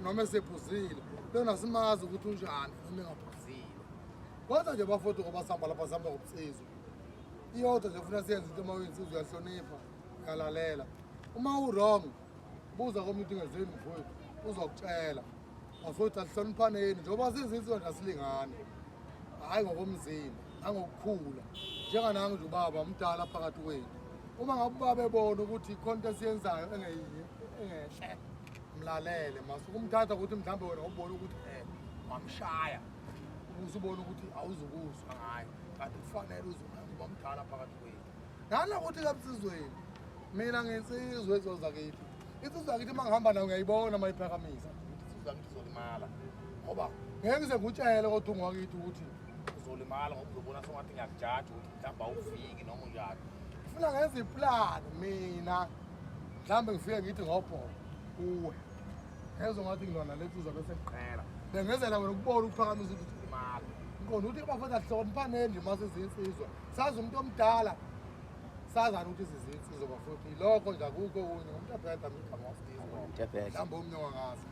noma esephuzile, lona simazi ukuthi unjani noma engaphuzile. Kodwa nje bafowethu, ngoba sihamba lapha, sihamba ngobunsizwa. Iyodwa nje funa siyenze into, uma uyinsizwa uyahlonipha, uyalalela. Uma u-wrong, buza komunye ukuthi ngenzeni mfowethu, uzokutshela. Bafowethu, asihloniphaneni njengoba sizinsizwa nje, asilingane, hhayi ngokomzimba nangokukhula. Njenganami nje, ubaba mdala phakathi kwethu. Uma ngabe ubaba ebona ukuthi khona into esiyenzayo engeyiyo, engehle, mlalele. Masukumthatha ukuthi mhlawumbe wena ubona ukuthi wamshaya, ukuze ubone ukuthi awuzukuzwa ngayo, kanti kufanele uzwe ngayo ngoba mdala phakathi kwethu. Nanokuthi kabunsizweni, mina nginsizwa ezo zakithi, insizwa yakithi uma ngihamba nayo ngiyayibona uma iphakamisa ukuthi insizwa yakithi izolimala, ngoba ngeke ngize ngikutshele kodwa ungowakithi ukuthi uzolimala, ngoba uzobona sengathi ngiyakujaja ukuthi mhlawumbe awufiki noma unjani. Funa ngenza iplani mina, mhlawumbe ngifike ngithi ngobhoko kuwe, ngezwe ngathi ngilwa nale nsizwa, bese kuqhela bengenzela wena ukubona ukuphakamisa ukuthi ulimala. Ngiqonda ukuthi bafethu, asihloniphaneni nje uma sizinsizwa, sazi umuntu omdala, sazana ukuthi sizinsizwa bafowethu. Yilokho nje, akukho okunye. Umuntu abheda igama wasidizwa. Umtebhedla. Mhlawumbe omnye wangazi.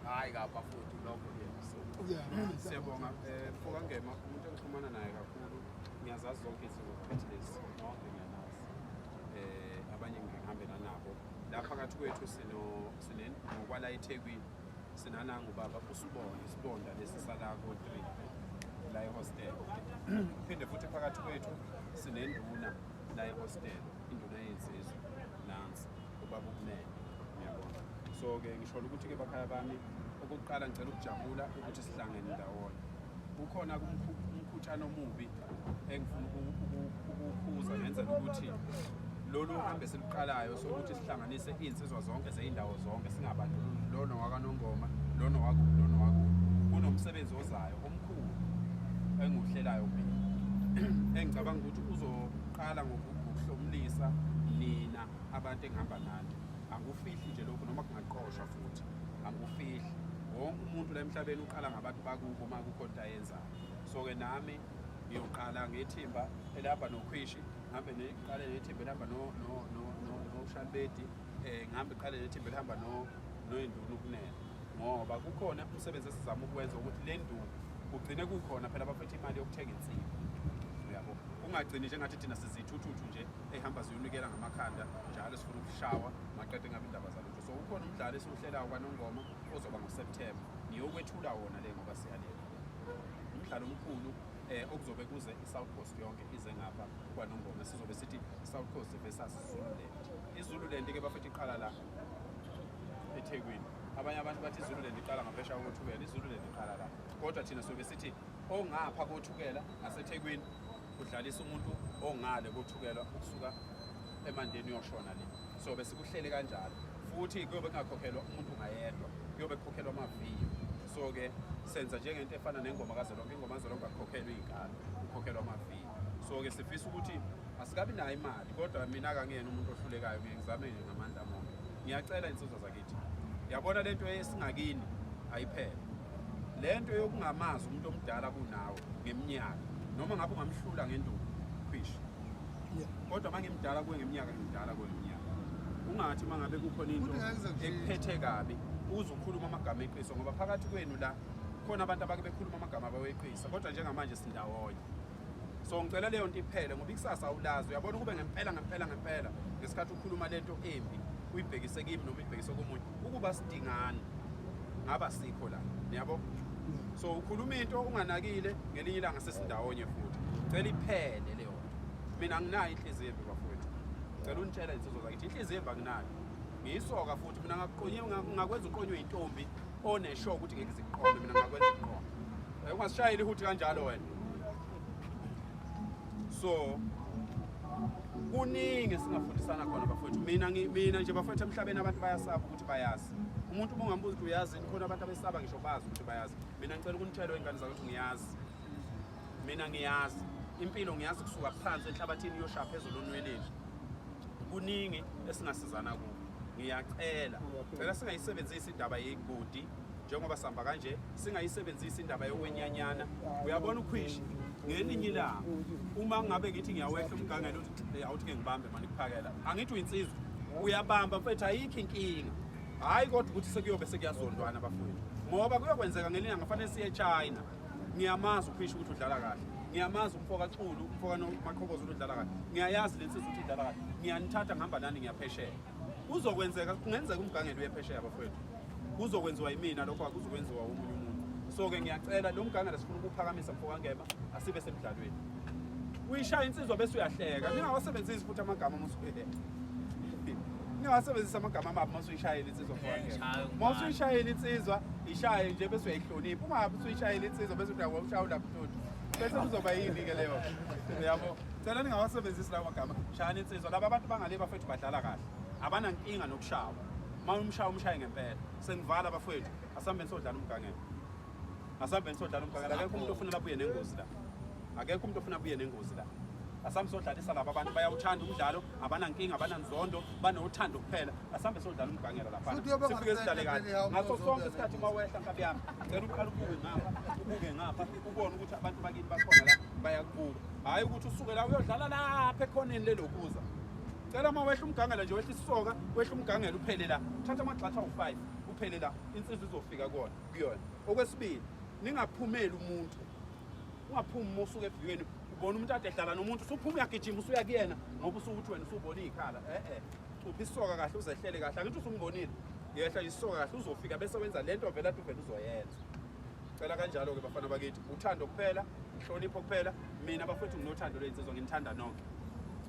Hhayi kabi bafowethu, lokho nje. Siyabonga, mfokaNgema, umuntu engixhumana naye kakhulu. Ngiyazazi zonke izinto phethelezi, nonke ngiyanazi. Abanye ngihambela nabo la phakathi kwethu. Sino sine ngokwala eThekwini, sinananga ubaba usibonda, isibonda lesi sala ko-3 la ehostel. Phinde futhi phakathi kwethu sinenduna la ehostel, induna yezinsizwa, nansi ubaba ukunene, uyabona. So-ke ngisholo ukuthi-ke bakhaya bami, okokuqala ngicela ukujabula ukuthi sihlangene ndawonye. Kukhona umkhutshana omubi engifuna ukuwukhuza ngenzela ukuthi lolu hambe siluqalayo sokuthi sihlanganise iy'nsizwa zonke zey'ndawo zonke, singabandlululi lona wakaNongoma, lona wakuphi, lona wakuphi. Kunomsebenzi ozayo omkhulu engiwuhlelayo mina, engicabanga ukuthi uzoqala ngokuhlomulisa nina abantu engihamba nani. Angikufihli nje lokhu, noma kungaqoshwa futhi angikufihli. Wonke umuntu la emhlabeni uqala ngabantu bakubo uma kukho into ayenzayo. So-ke nami ngiyoqala ngethimba elihamba nokhwishi, ngihambe neqale nethimba elihamba noshalibedi, ngihambe qale nethimba elihamba noyinduna ukunene, ngoba kukhona umsebenzi esizama ukwenza ukuthi le nduku kugcine kukhona phela bafethu imali yokuthenga insimbi, uyabo, kungagcini njengathi thina sizithuthuthu nje ehamba ziyonikela ngamakhanda njalo, sifuna ukushawa maqede ngabe indaba zalutho. So ukhona umdlalo esiwuhlelayo kwaNongoma ozoba ngoSeptember, ngiyokwethula wona le ngoba siyalela umdlalo omkhulu, okuzobe kuze i-South Coast yonke ize ngapha kwaNongoma. Sizobe sithi South Coast versus Zululand. IZululand-ke bafethu iqala la eThekwini. Abanye abantu bathi iZululand iqala ngaphesheya koThukela. IZululand iqala la, kodwa thina sobe sithi ongapha koThukela ngaseThekwini udlalisa umuntu ongale koThukela ukusuka eMandeni uyoshona le. So besikuhlele kanjalo futhi kuyobe kungakhokhelwa umuntu ngayedwa, kuyobe kukhokhelwa amaviyo. So-ke senza njengento efana nengoma kazwelonke. Ingoma kazwelonke akukhokhelwa iy'nkalo, kukhokhelwa amaviyo. So-ke sifisa ukuthi asikabi nayo imali, kodwa mina kangiyena umuntu ohlulekayo, ngiye ngizame nje ngamandla ami wonke. Ngiyacela insizwa zakithi, yabona lento esingakini ayiphele, lento yokungamazi umuntu omdala kunawe ngeminyaka, noma ngabe ungamhlula ngenduku khwishi, kodwa uma ngimdala kuwe ngeminyaka, ngimdala kuwe ngeminyaka. Ungathi uma ngabe kukhona into Futhi ngeke ngize ngishintshe. Ekuphethe kabi, uze ukhuluma amagama eqiniso, ngoba phakathi kwenu la khona abantu abake bekhuluma amagama abaweqisa, kodwa njengamanje sindawonye. So ngicela leyo nto iphele, ngoba ikusasa awulazi, uyabona. Kube ngempela ngempela ngempela ngesikhathi ukhuluma lento embi uyibhekise kimi noma uyibhekise komunye, ukuba sidingani ngaba sikho la, niyabo. So ukhuluma into unganakile, ngelinye ilanga sesindawonye futhi. Cela iphele leyo nto. Mina anginayo inhliziyo embi bafowethu, cela unitshela insizwa zakithi, inhliziyo embi anginayo. Ngiyisoka futhi mina, ngakuqonyiwe, ngakwenza uqonywe intombi oneshow ukuthi ngeke izikuqome, mina ngakwenza iqome. Ungasishayeli ihuthi kanjalo wena. So kuningi esingafundisana khona bafowethu. Mina nje bafowethu, emhlabeni abantu bayasaba ukuthi bayazi. Umuntu uma ungambuza ukuthi uyazi, khona abantu abesaba ngisho bazi ukuthi bayazi. Mina ngicela ukunitshela iy'ngane zakwethu, ngiyazi mina, ngiyazi impilo, ngiyazi kusuka phansi enhlabathini iyoshaya phezulu onweleni. Kuningi esingasizana kuko. Ngiyacela, cela singayisebenzisi indaba yegodi njengoba sihamba kanje, singayisebenzisi indaba yokwenyanyana, uyabona. Ukhwishi ngelinye ilanga uma ngabe ngithi ngiyawehla umgangelo, uthi, "Eh, awuthi ke ngibambe mani kuphakela." Angithi uyinsizwa, uyabamba mfethu, ayikho inkinga. Hhayi kodwa ukuthi sekuyobe sekuyazondwana bafowethu, ngoba kuyokwenzeka ngelinye ngafanele siye eChina. Ngiyamazi uKhwishi ukuthi udlala kahle, ngiyamazi umfoka Xulu, umfoka Maqhoboza ukuthi udlala kahle, ngiyayazi le nsizwa ukuthi idlala kahle. Ngiyanithatha ngihamba nani ngiyaphesheya. Kuzokwenzeka, kungenzeka umgangelo uye phesheya bafowethu, kuzokwenziwa yimina lokho, akuzokwenziwa omunye umuntu. So-ke ngiyacela lo mgangelo sifuna ukuphakamisa mfoka Ngema, asibe semdlalweni. Uyishaya insizwa bese uyahleka, ningawasebenzisi futhi amagama musuke ningawasebenzisi amagama amabi uma usuyishayela insizwa mfoka Ngema. Uma usuyishayela insizwa ishaye nje bese uyayihlonipha, ungabe usuyishayela insizwa bese uyakushaya ulaphuthuthu bese kuzoba yini-ke leyo, uyabo? Cela ningawasebenzisi lawo magama, shayani insizwa. Laba abantu bangale bafethu badlala kahle, abanankinga nokushawa. Uma umshaya umshaye ngempela. Sengivala bafethu, asihambeni sodlala umgangelo, asihambeni sodlala umgangelo. Akekho umuntu ofuna labuye nengozi la, akekho umuntu ofuna abuye nengozi la. Asambe sodlalisa laba abantu, bayawuthanda umdlalo, abanankinga, abananzondo, banothando kuphela. Asambe sodlala umgangelo laphana, Futhi uyobe sifike sidlale kahle ungasekho ngaso phela, sonke isikhathi. Uma wehla nkabi yami, cela uqale ubuke ngapha, ubuke ngapha, ubone ukuthi abantu bakini bakhona la bayakubuka, hhayi ukuthi usuke la uyodlala lapha ekhoneni lelokuza. Cela uma wehla umgangela nje, wehla isisoka, wehla umgangela uphele la, thatha amagxathu awu-5 uphele la, insizwa izofika kona kuyona. Okwesibili, ningaphumeli umuntu, ungaphumi uma usuke eviyweni ubona umuntu ade edlala nomuntu, usuphuma uyagijima usuya kuyena ngoba usukuthi wena usubona iy'khala. E-e, cupha isisoka kahle, uzehlele kahle, angithi usumbonile, yehla isisoka kahle, uzofika bese wenza lento vele ade uvele uzoyenza. Cela kanjalo-ke bafana bakithi, uthando kuphela, inhlonipho kuphela. Mina bafethu nginothando lwey'nsizwa, nginithanda nonke,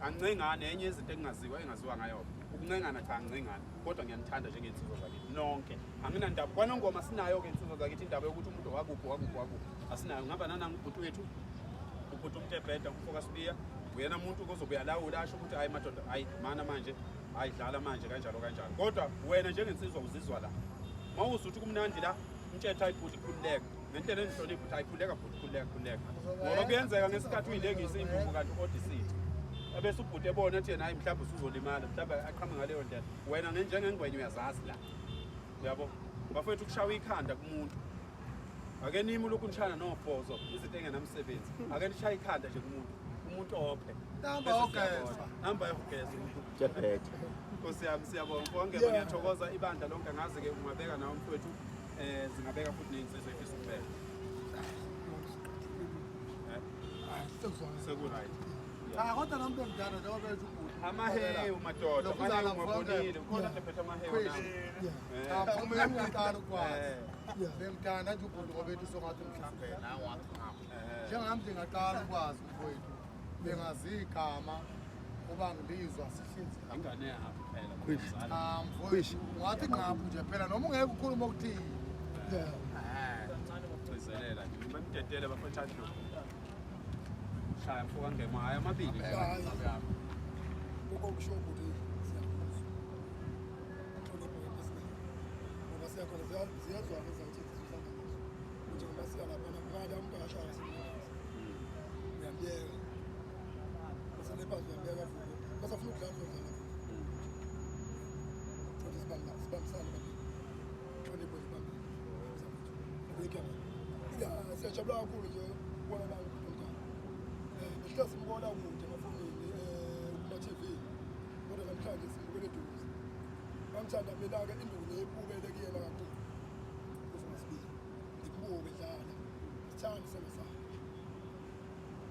angincengane. Enye izinto engingaziwa engaziwa ngayo ukuncengana, cha, angincengane, kodwa ngiyanithanda njengey'nsizwa zakithi nonke. Anginandaba kwanongoma, sinayo-ke insizwa zakithi indaba yokuthi umuntu wakuphi wakuphi wakuphi, asinayo. Ngihamba nananga ubhuti wethu, ubhuti uMtebheda, umfoka Sibiya, uyena muntu kuzobe uyalawula, asho ukuthi hayi madoda, hayi mana manje, hayi dlala manje, kanjalo kanjalo. Kodwa wena njengensizwa uzizwa la, uma uzwa ukuthi kumnandi la, mtshethe, hayi bhuti khululeka, ngendlela engihlonipha ukuthi hayi khululeka bhuti, khululeka, khululeka, ngoba kuyenzeka ngesikhathi uyilengisa induku kanti u-odisithi ebese ubhuti ebona ethi yena hayi mhlawumbe usuzolimala, mhlawumbe aqhamuke ngaleyo ndlela. Wena njengengwenye uyazazi la, uyabo bafowethu, kushawa ikhanda kumuntu. Ake nimi ulokhu nishana nobhozo izinto engenamsebenzi, ake nishaye ikhanda nje kumuntu, umuntu ophe. Hamba Bese yogeza. siyabona. Hamba yogeza. Jebhethe. Nkosi yami, siyabonga konke. Ngiyathokoza ibandla lonke. Ngazi-ke ungabeka nawe mfowethu, zingabeka futhi ney'nsizwa efisa ukubeka. Seku-right. Cha, kodwa nami bengidala njengoba besho ubhuti. Amahewu madoda, Lokhu amahewu uzala ngiwabonile, mfowethu. ukhona nje phethe amahewu Khwishi. nami. Cha, mina ngiyaqala ukwazi. Eh. Bengithanda nje ubhuti ngoba ethi songathi mhlambe nawe wathi ngapha. Eh. Njengami nje ngaqala ukwazi umfowethu. Bengazi igama ngoba ngilizwa sihlezi lapha. Ingane yakho phela. Khwishi. Mzala. Cha mfowethu, ungathi ngapha nje phela noma ungeke ukhulume okuthini. Gcizelela nje, bamdedele bafethu adlu. Shaya mfoka Ngema, hhayi amabili nje. Lokho kusho ukuthi siyakuzwa inhlonipho ngento esiningi ngoba siyakhona ziyazwana ezangithi zihlanganiswa ukuthi ngoba siya laphana ngale umuntu akashaya simnikeze uyamyeka baselephazi uyamyeka avuke bese afuna ukudlala uzodlala futhi futhi sibambisane babili inhlonipho nje phambili. Ya, siyajabula kakhulu nje ukubona abantu umntana behlala simbona kude emafonini, kuma-TV, kodwa namhlanje simbukele eduze. Bamthanda mina-ke induku ngiyibukele kuyena kakhulu uFosibili, ngimbuke dlala, sithanda isandla sakhe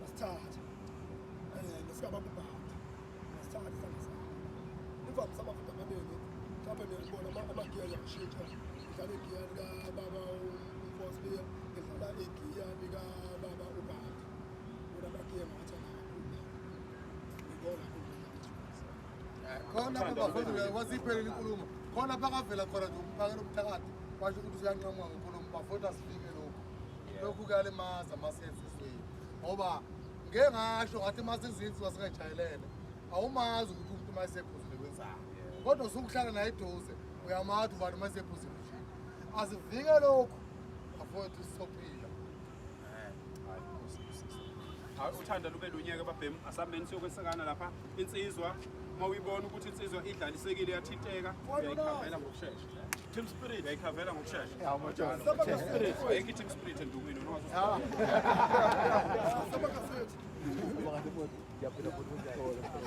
asithathe nesikababubhadi asithathe isandla sakhe. Imvamisa abafundi abaningi mhlawumbe niyabona amagiya yashintsha, ngidlala igiya likababa uMfosibiya, ngidlala igiya likababa ubhadi, bona amagiya ngiwathanda kakhulu, ngibona kakhulu. Khona lapha bafowethu kwasiphelele inkulumo. Khona phakavela khona nje umphakela umthakathi washo ukuthi uyanqamuka ngenkulumo. Bafowethu, asifike lokhu. Lokhu kuyalimaza masensizweni. Ngoba ngeke ngasho ngathi masizwe singajayelene. Awumazi ukuthi umuntu uma esephuzile kwenzani. Kodwa usukuhlala naye eduze uyamazi ubani uma esephuzile nje. Asivike lokhu bafowethu, sizophila. Hayi, Nkosi ibusise. Hayi, uthanda lube lunyeke babhemu, asambeni siyokwesekana lapha. Insizwa uma uyibona ukuthi insizwa idlalisekile yathinteka, uyayikhavela ngokushesha. Team spirit, uyayikhavela ngokushesha. Team spirit, ayikho i-team spirit endukwini noma Sabakasethi. Ngiyaphila futhi.